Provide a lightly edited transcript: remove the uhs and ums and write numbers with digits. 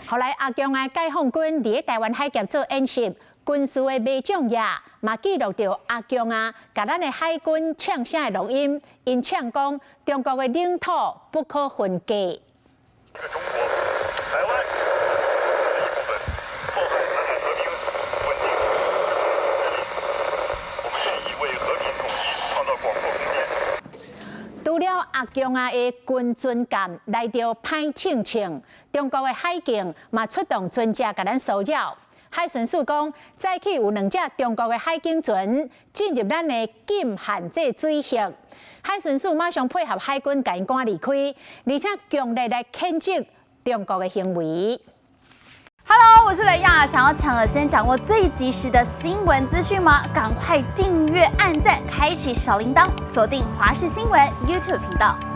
後來阿強仔解放軍佇台灣海峽做演習，軍事的馬將也嘛記錄著阿強仔共咱的海軍嗆聲的錄音，𪜶嗆講中國的領土不可分割。中國台灣一部分，破壞南海和平穩定。我們願意為和平統一創造廣闊空間。除了阿強仔的軍船艦來著歹銃銃，中國的海警嘛出動船隻共咱騷擾。海巡署講，早起有兩隻中國的海警船進入咱的禁限制水域，海巡署馬上配合海軍共𪜶趕離開，而且強烈來譴責中國的行為。 Hello，我是雷亞，想要搶先掌握最及時的新聞資訊嗎？趕快訂閱、按讚、開啟小鈴鐺，鎖定華視新聞 YouTube 頻道。